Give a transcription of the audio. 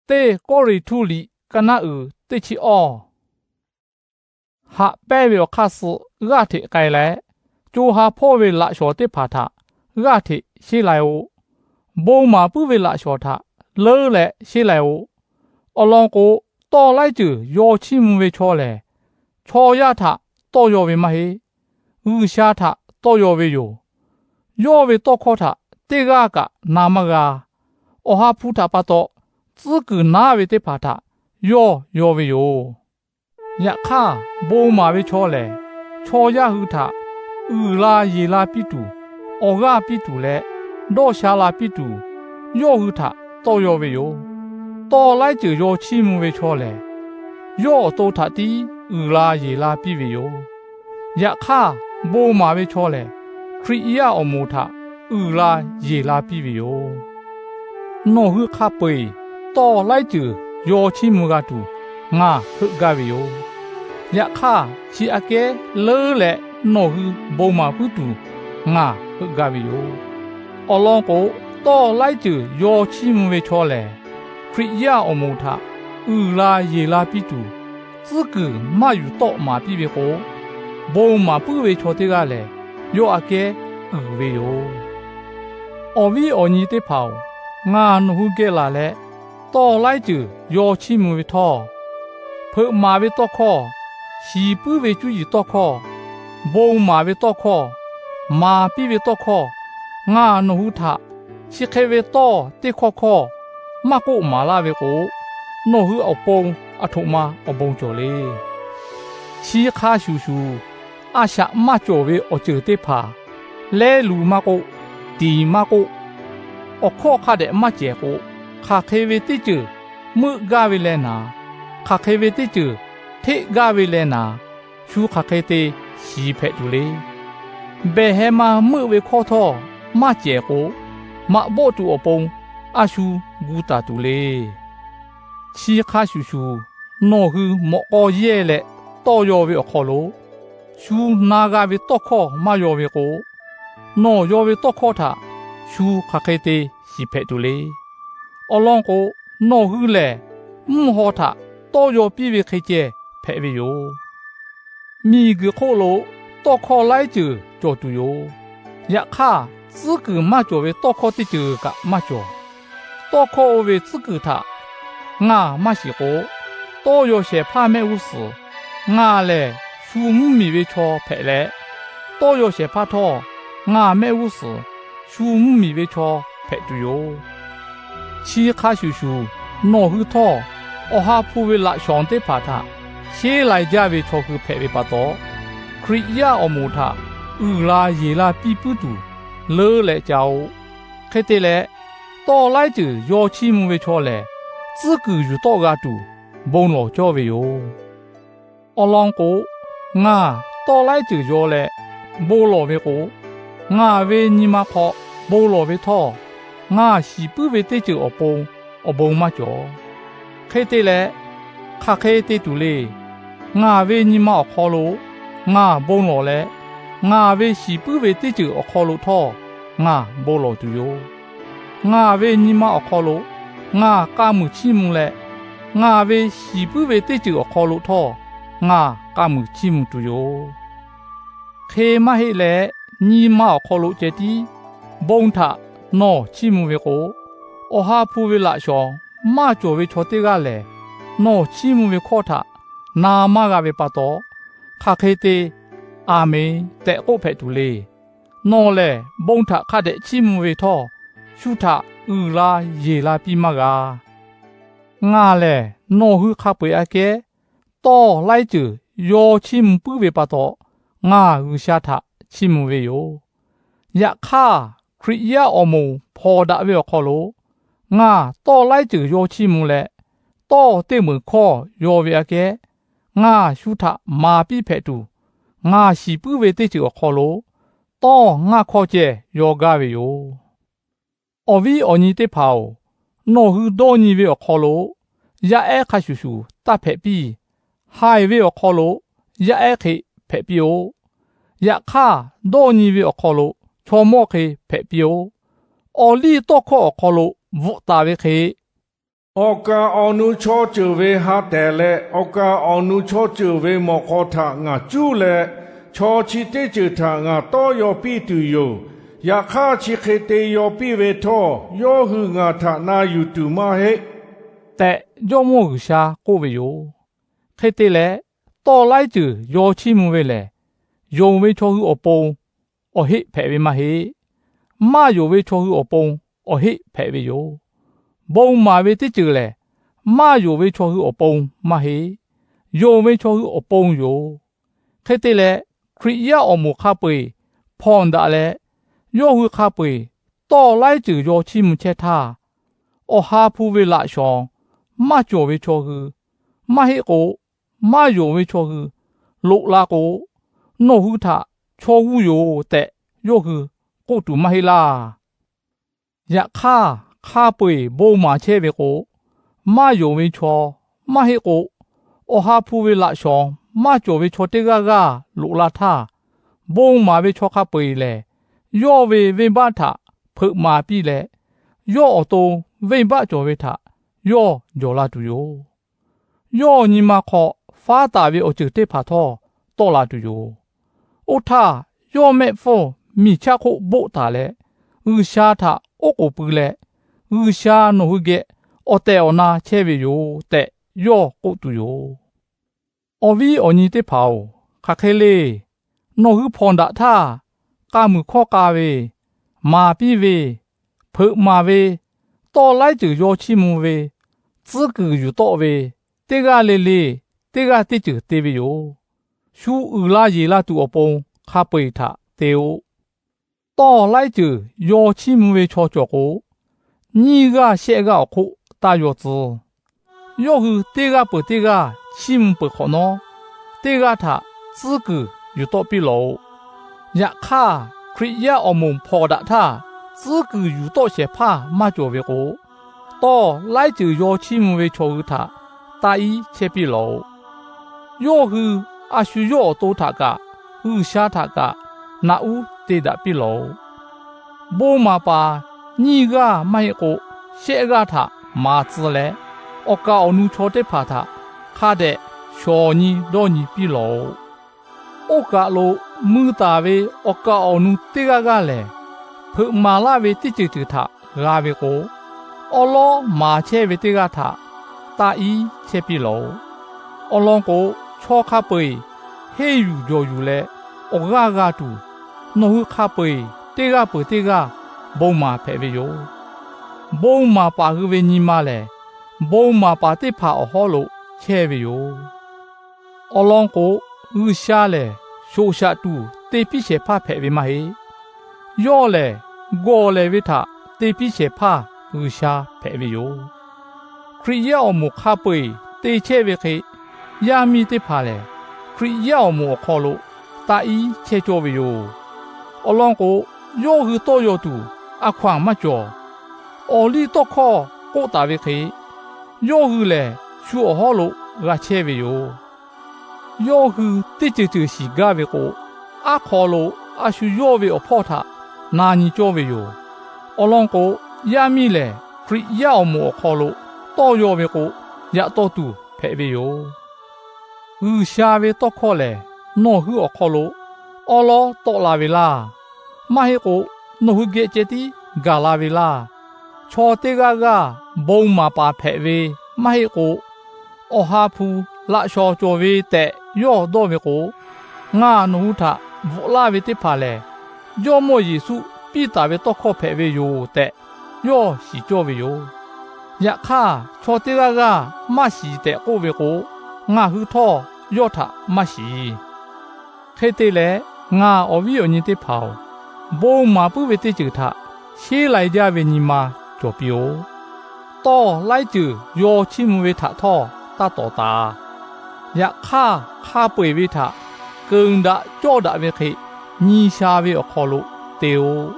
Teˇ Kawˇrenˍhtuˆ liꞈ ka naˆ uiˍ teˇ chi awˇ. Haꞈ pehnˇ ve awˬ hk'aˇ suh g'aˇ hteꞈ k'ai leh, co ha hpawˇ ve laꞈ shawnˍ teˇ hpaˍ htaꞈ g'aˇ hteꞈ sheˉ lai-oˬ. Bon maˍ puiˉ ve laꞈ shawnˍ htaꞈ leuˉ leh sheˉ lai-oˬ. Awˬ lawn k'o, tawˇ laiˉ ceuˬ yaw chiˇ mvuh ve chaw lehˬ, chaw yaˇ htaꞈ tawˇ yaw ve maˇ heˆ. G'uiˬsha htaꞈ tawˇ yaw ve yoˬ. Yawˇ ve tawˇ hkawˇ htaꞈ teˇ g'aˇ kaꞈ na maˇ g'a. Awˬ ha hpu htaꞈ pa taw tcuhˉ kuiˬ naˉ ve teˇ hpaˍ htaꞈ yawˇ yaw ve yoˬ. Yaꞈ hk'aˇ, bon maˍ ve chaw lehˬ, chaw yaˇ hui htaꞈ uiˍ la yeˬ la piˇ tuˬ, awˬ g'aˇ piˇ tuˬ leh dawˇ sha la piˇ tuˬ, yawˇ hui htaꞈ tawˇ yaw ve yoˬ. Tawˇ laiˉ ceuˬ yaw chiˇ mvuh ve chaw lehˬ, yawˇ awˬ to htaꞈ tiˉ uiˍ la yeˬ la piˇ ve yoˬ. Yaꞈ hk'aˇ, bon maˍ ve chaw lehˬ, Hkriꞈ yaˇ awˬ moˍ htaꞈ uiˍ la yeˬ la piˇ ve yoˬ. Nawˬ hui hk'a peu-eˬ tawˇ laiˉ ceuˬ yaw chiˇ mvuh g'a tuˬ ngaˬ heuˆ gaˇ ve yoˬ. Yaꞈ hk'aˇ, chi aꞈ kehˉ leuˉ leh nawˬ hui bon maˍ puiˉ tuˬ ngaˬ heuˆ gaˇ ve yoˬ. Awˬ lawn k'o, tawˇ laiˉ ceuˬ yaw chiˇ mvuh ve chaw lehˬ, Hkriꞈ yaˇ awˬ moˍ htaꞈ uiˍ la yeˬ la piˇ tuˬ, tcuhˉ kuiˬ maˇ yuˬ tawˆ maˍ piˇ ve k'o, bon maˍ puiˉ ve chaw teˇ g'aˇ lehˬ, yawˇ aꞈ kehˉ uiˍ ve yoˬ. Awˬ viˉ awˬ nyi teˇ hpaˍ-oˬ, ngaˬ nawˬ hui geh laˬ leh, tawˇ laiˉ ceuˬ yaw chiˇ mvuh ve htawˇ, hpeuꞈ maˍ ve tawˇ hkawˇ, shiˍ puiˉ ve cuˇ yiˍ tawˇ hkawˇ, bon maˍ ve tawˇ hkawˇ, maˍ piˇ ve tawˇ hkawˇ, ngaˬ nawˬ hui htaꞈ chi hk'e ve tawˇ teˇ hkawˇ hkawˇ maˇ k'oˆ maˍ laˇ ve k'o, nawˬ hui awˬ pon aˬ htoꞈ ma awˬ bon cawˬ le. Chi hk'a shuˍ shuˍ, a shaꞈ maˇ cawˬ ve awˬ ceuˬ teˇ hpaˍ, lehˉ lu maˇ k'oˆ, tiˍ maˇ k'oˆ, awˬ hkawˇ hk'a dehꞈ maˇ cehˬ k'o, hk'aˬ hk'e ve teˇ ceuˬ meuˆ gaˇ ve leh naˍ, hk'aˬ hk'e ve teˇ ceuˬ hteˆ gaˇ ve leh naˍ, shu hk'aˬ hk'e te shiˍ hpehꞈ tuˬ le. Behˬ heh ma meuˆ ve hkawˇ htawˇ maˇ cehˬ k'o, maꞈ bawˆ tuˬ awˬ pon a shu gu taˍ tuˬ le. Chi hk'a shuˍ shuˍ, nawˬ hui mawꞈ k'aw yehˇ leh tawˇ yaw ve awˬ hk'aw lo, shu na g'a ve tawˇ hkawˇ maˇ yaw ve k'o, nawˬ yaw ve tawˇ hkawˇ htaꞈ shu hk'aˬ hk'e te shiˍ hpehꞈ tuˬ le. Awˬ lawn k'o, nawˬ hui lehˬ mvuhˇ haw htaꞈ tawˇ yaw piˇ ve hk'e ceh hpehꞈ ve yoˬ. Miˬguiˬ hk'oˆ lo tawˇ hkawˇ laiˉ ceuˬ cawˬ tuˬ yoˬ. Yaꞈ hk'aˇ, tcuhˉ kuiˬ maˇ cawˬ ve tawˇ hkawˇ teˇ ceuˬ kaꞈ maˇ cawˬ. Tawˇ hkawˇ oˇ ve tcuhˉ kuiˬ htaꞈ ngaˬ maˇ shiˍ k'o, tawˇ yaw shehˍ hpaˇ mehˆ g'uˇ suhˍ ngaˬ lehˬ shu mvuhˇmiˬ ve chaw hpehꞈ leh, tawˇ yaw shehˍ hpaˇ htawˇ ngaˬ mehˆ g'uˇ suhˍ shu mvuhˇmiˬ ve chaw hpehꞈ tuˬ yoˬ. Chi hk'a shuˍ shuˍ, nawˬ hui htawˇ Awˬ ha hpu ve laꞈ shawnˍ teˇ hpaˍ htaꞈ sheˉ lai jaˇ ve chaw hui hpehꞈ ve pa taw, Hkriꞈ yaˇ awˬ moˍ htaꞈ uiˍ la yeˬ la piˇ puiˉ tuˬ leuˉ leh ca-oˬ. Hk'e te leh, tawˇ laiˉ ceuˬ yaw chiˇ mvuh ve chaw lehˬ, tcuhˉ kuiˬ yuˬ tawˆ g'a tuˬ bon lawˬ cawˇ ve yoˬ. Awˬ lawn k'o, ngaˬ tawˇ laiˉ ceuˬ yaw leh bon lawˬ ve k'o, ngaˬ ve nyi ma hk'aw bon lawˬ ve htawˇ, ngaˬ shiˍ puiˉ ve teˇ ceuˬ awˬ pon awˬ bon maˇ cawˬ. Hk'e te leh, hk'aˬ hk'e te tuˬ le. Ngaˬ ve nyi ma awˬ hk'aw lo ngaˬ bon lawˬ leh, ngaˬ ve shiˍ puiˉ ve teˇ ceuˬ awˬ hk'aw lo htawˇ ngaˬ bon lawˬ tuˬ yoˬ. Ngaˬ ve nyi ma awˬ hk'aw lo ngaˬ k'a muiˬ chiˇ mvuh leh, ngaˬ ve shiˍ puiˉ ve teˇ ceuˬ awˬ hk'aw lo htawˇ ngaˬ k'a muiˬ chiˇ mvuh tuˬ yoˬ. Hk'e maˇ heˆ leh, nyi ma awˬ hk'aw lo ceh tiˉ bon htaꞈ nawˬ chiˇ mvuh ve k'o, Awˬ ha hpu ve laꞈ shawnˍ maˇ cawˬ ve chaw teˇ g'aˇ lehˬ, nawˬ chiˇ mvuh ve hkawˇ htaꞈ na maˇ g'a ve pa taw, hk'aˬ hk'e te, Aˬmenˍ tehꞈ k'oˆ hpehꞈ tuˬ le. Nawˬ lehˬ bon htaꞈ hk'a dehꞈ chiˇ mvuh ve htawˇ, shu htaꞈ uiˍ la yeˬ la piˇ maˇ g'a. Ngaˬ lehˬ nawˬ hui hk'a peu-eˬ aꞈ kehˉ tawˇ laiˉ ceuˬ yaw chiˇ mvuh puiˉ ve pa taw, ngaˬ G'uiˬsha htaꞈ chiˇ mvuh ve yoˬ. Yaꞈ hk'aˇ, Hkriꞈ yaˇ awˬ moˍ hpawnˬ daꞈ ve awˬ hk'aw lo ngaˬ tawˇ laiˉ ceuˬ yaw chiˇ mvuh leh, tawˇ teˇ meunˍ hkawˇ yaw ve aꞈ kehˉ ngaˬ shu htaꞈ maˍ piˇ hpehꞈ tuˬ, ngaˬ shiˍ puiˉ ve teˇ ceuˬ awˬ hk'aw lo tawˇ ngaˇ hkawˇ ceh yaw gaˇ ve yoˬ. Awˬ viˉ awˬ nyi teˇ hpaˍ-oˬ, nawˬ hui dawˇ nyi ve awˬ hk'aw lo yaˇ ehˉ hk'a shuˍ shuˍ taˇ hpehꞈ piˇ. Haiˬ ve awˬ hk'aw lo yaˇ ehˉ hk'e hpehꞈ piˇ-oˆ. Yaꞈ hk'aˇ, dawˇ nyi ve awˬ hk'aw lo chaw mawˇ hk'e hpehꞈ piˇ-oˆ. Awˬ liˇ tawˇ hkawˇ awˬ hk'aw lo bvuhꞈ taˍ ve hk'e, Awˬ kaˍ awˬ nu chaw ceuˬ ve ha tehˬ leh, awˬ kaˍ awˬ nu chaw ceuˬ ve mawꞈ k'aw htaꞈ ngaˬ cuˇ leh, chaw chi teˇ ceuˬ htaꞈ ngaˬ tawˇ yaw piˇ tuˬ yoˬ. Yaꞈ hk'aˇ, chi hk'e te yaw piˇ ve htawˇ, yawˇ hui ngaˬ htaꞈ na yuˬ tuˬ maˇ heˆ tehꞈ, Jawˇmawˇ G'uiˬsha k'oˆ ve yoˬ. Hk'e te leh, tawˇ laiˉ ceuˬ yaw chiˇ mvuh ve lehˬ, yonˍ ve chaw hui awˬ pon awˬ heˆ hpehꞈ ve maˇ heˆ. Maˇ yonˍ ve chaw hui awˬ pon awˬ heˆ hpehꞈ ve yoˬ. Bon maˍ ve teˇ ceuˬ lehˬ, maˇ yonˍ ve chaw hui awˬ pon maˇ heˆ. Yonˍ ve chaw hui awˬ pon yoˬ. Hk'e te leh, Hkriꞈ yaˇ awˬ moˍ hk'a peu-eˬ hpawnˬ daꞈ leh, yawˇ hui hk'a peu-eˬ tawˇ laiˉ ceuˬ yaw chiˇ mvuh chehˇ htaˇ, awˬ ha hpu ve laꞈ shawnˍ maˇ cawˬ ve chaw hui, maˇ heˆ k'o maˇ yonˍ ve chaw hui loꞈ la k'o, nawˬ hui htaꞈ chaw g'uˇ yoˬ tehꞈ yawˇ hui k'oˆ tuˬ maˇ heˆ laˇ. Yaꞈ hk'aˇ, hk'a peu-eˬ bon maˍ chehˇ ve k'o, maˇ yonˍ ve chaw, maˇ heˆ k'o awˬ ha hpu ve laꞈ shawnˍ maˇ cawˬ ve chaw teˇ g'aˇ g'aˇ loꞈ la htaˇ, bon maˍ ve chaw hk'a peu-eˬ lehˬ, yawˇ ve venˇbaˆ htaꞈ hpeuꞈ maˍ piˇ leh, yawˇ awˬ to venˇbaˆ cawˬ ve htaꞈ yawˇ jawˬ la tuˬ yoˬ. Yawˇ nyi ma hk'aw faˉ taˍ ve awˬ ceuˬ teˇ hpaˍ htawˇ tawˆ la tuˬ yoˬ. Oˇ htaˇ, yawˇ mehˆ hpfuhˇ miˬ chaˇ hk'oˆ boˆ taˍ leh, G'uiˬsha htaꞈ oˉ k'oˍ pui leh, G'uiˬsha nawˬ hui geh awˬ tehˬ awˬ na chehˇ ve yoˬ tehꞈ yawˇ k'oˆ tuˬ yoˬ. Awˬ viˉ awˬ nyi teˇ hpaˍ-oˬ, hk'aˬ hk'e le. Nawˬ hui hpawnˬ daꞈ htaˇ, k'a muiˬ hkawˇ k'a ve, maˍ piˇ ve, hpeuꞈ maˍ ve, tawˇ laiˉ ceuˬ yaw chiˇ mvuh ve, tcuhˉ kuiˬ yuˬ tawˆ ve, teˇ g'aˇ le le teˇ g'aˇ teˇ ceuˬ te ve yoˬ. Shu uiˍ la yeˬ la tuˬ awˬ pon hk'a peu-eˬ htaꞈ te-o. Tawˇ laiˉ ceuˬ yaw chiˇ mvuh ve chaw cawˬ k'o, nyiˇ g'aˇ shehˆ g'aˇ awˬ hk'oˆ taˇ yaw tcuh. Yawˇ hui teˇ g'aˇ peuˬ teˇ g'aˇ chiˇ mvuh peuˬ hk'awꞈ nawˉ, teˇ g'aˇ htaꞈ tcuhˉ kuiˬ yuˬ tawˆ piˇ lawˬ-oꞈ. Yaꞈ hk'aˇ, Hkriꞈ yaˇ awˬ moˍ hpawnˬ daꞈ htaˇ, tcuhˉ kuiˬ yuˬ tawˆ shehˍ hpaˇ maˇ cawˬ ve k'o, tawˇ laiˉ ceuˬ yaw chiˇ mvuh ve chaw hui htaꞈ taˇ iˉ chehˇ piˇ lawˬ-oꞈ. Yawˇ hui a shu yawˇ awˬ to htaꞈ kaꞈ, G'uiˬsha htaꞈ kaꞈ naꞈ uˉ te daꞈ piˇ lawˬ-oꞈ. Bon maˍ paˍ nyiˇ g'aˇ maˇ heˆ k'o, shehˆ g'aˇ htaꞈ maˍ tcuh leh, awˬ kaˍ awˬ nu chaw teˇ hpaˍ htaꞈ hk'a dehꞈ shawˍ nyi dawˇ nyi piˇ lawˬ-oꞈ. Oˇ kaˬ lo mui taˍ ve awˬ kaˍ awˬ nu teˇ g'aˇ g'aˇ lehˬ, hpeuꞈ maˍ laˇ ve teˇ ceuˬ ceuˬ htaꞈ g'a ve k'o, awˉ lawˉ maˍ chehˇ ve teˇ g'aˇ htaꞈ taˇ iˉ chehˇ piˇ lawˬ-oꞈ. Awˬ lawn k'o, chaw hk'a peu-eˬ henˇ yuˬ jawˬ yuˬ leh awˬ g'aˇ g'a tuˬ, nawˬ hui hk'a peu-eˬ teˇ g'aˇ peuˬ teˇ g'aˇ bon maˍ hpehꞈ ve yoˬ. Bon maˍ paˍ hui ve nyi ma lehˬ, bon maˍ paˍ teˇ hpaˍ awˬ hawˉ lo chehˇ ve yoˬ. Awˬ lawn k'o, G'uiˬsha lehˬ shoꞈ shaꞈ tuˬ te piˇ shehˍ hpaˇ hpehꞈ ve maˇ heˆ. Yawˇ lehˬ, gawˬ lehˬ ve htaꞈ te piˇ shehˍ hpaˇ G'uiˬsha hpehꞈ ve yoˬ. Hkriꞈ yaˇ awˬ moˍ hk'a peu-eˬ te chehˇ ve hk'e, yaˇ miˇ teˇ hpaˍ lehˬ, Hkriꞈ yaˇ awˬ moˍ awˬ hk'aw lo taˇ iˉ chehˇ cawˇ ve yoˬ. Awˬ lawn k'o, yawˇ hui tawˇ yaw tuˬ a hkaw-anˬ maˇ cawˬ. Awˬ liˇ tawˇ hkawˇ k'oˆ taˍ ve hk'e, yawˇ hui lehˬ shu awˬ hawˉ lo g'a chehˇ ve yoˬ. Yawˇ hui teˇ ceuˬ ceuˬ shiˍ gaˇ ve k'o, aˉ hk'aw lo a shu yawˇ ve awˬ hpawˇ htaꞈ na nyi cawˇ ve yoˬ. Awˬ lawn k'o, yaˇ miˇ lehˬ Hkriꞈ yaˇ awˬ moˍ awˬ hk'aw lo tawˇ yaw ve k'o, yaꞈ taw tuˬ hpehꞈ ve yoˬ. G'uiˬsha ve tawˇ hkawˇ lehˬ, nawˬ hui awˬ hk'aw lo awˉ lawˉ tawˆ la ve laˇ. Maˇ heˆ k'o, nawˬ hui geh ceh tiˉ gaˬ la ve laˇ. Chaw teˇ g'aˇ g'aˇ bon maˍ paˍ hpehꞈ ve, maˇ heˆ k'o, awˬ ha hpu laꞈ shawnˍ cawˬ ve tehꞈ yawˇ dawˇ ve k'o, ngaˬ nawˬ hui htaꞈ bvuhꞈ laˇ ve teˇ hpaˍ lehˬ, Jawˇmawˇ Yeˍsuˆ piˇ taˍ ve tawˇ hkawˇ hpehꞈ ve yoˬ tehꞈ yawˇ shiˍ cawˇ ve yoˬ. Yaꞈ hk'aˇ, chaw teˇ g'aˇ g'aˇ maˇ shiˍ tehꞈ k'oˆ ve k'o, ngaˬ hui htawˇ yawˇ htaꞈ maˇ shiˍ. Hk'e te leh, ngaˬ awˬ viˉ awˬ nyi teˇ hpaˍ-oˬ, bon maˍ puiˉ ve teˇ ceuˬ htaꞈ sheˉ lai jaˇ ve nyi ma cawˬ piˇ-oˆ. Tawˇ laiˉ ceuˬ yaw chiˇ mvuh ve htaꞈ htawˇ taˇ tawˍ taˍ. Yaꞈ hk'aˇ, hk'a peu-eˬ ve htaꞈ keunˍ daꞈ cawˇ daꞈ ve hk'e, nyi sha ve awˬ hk'aw lo te-o.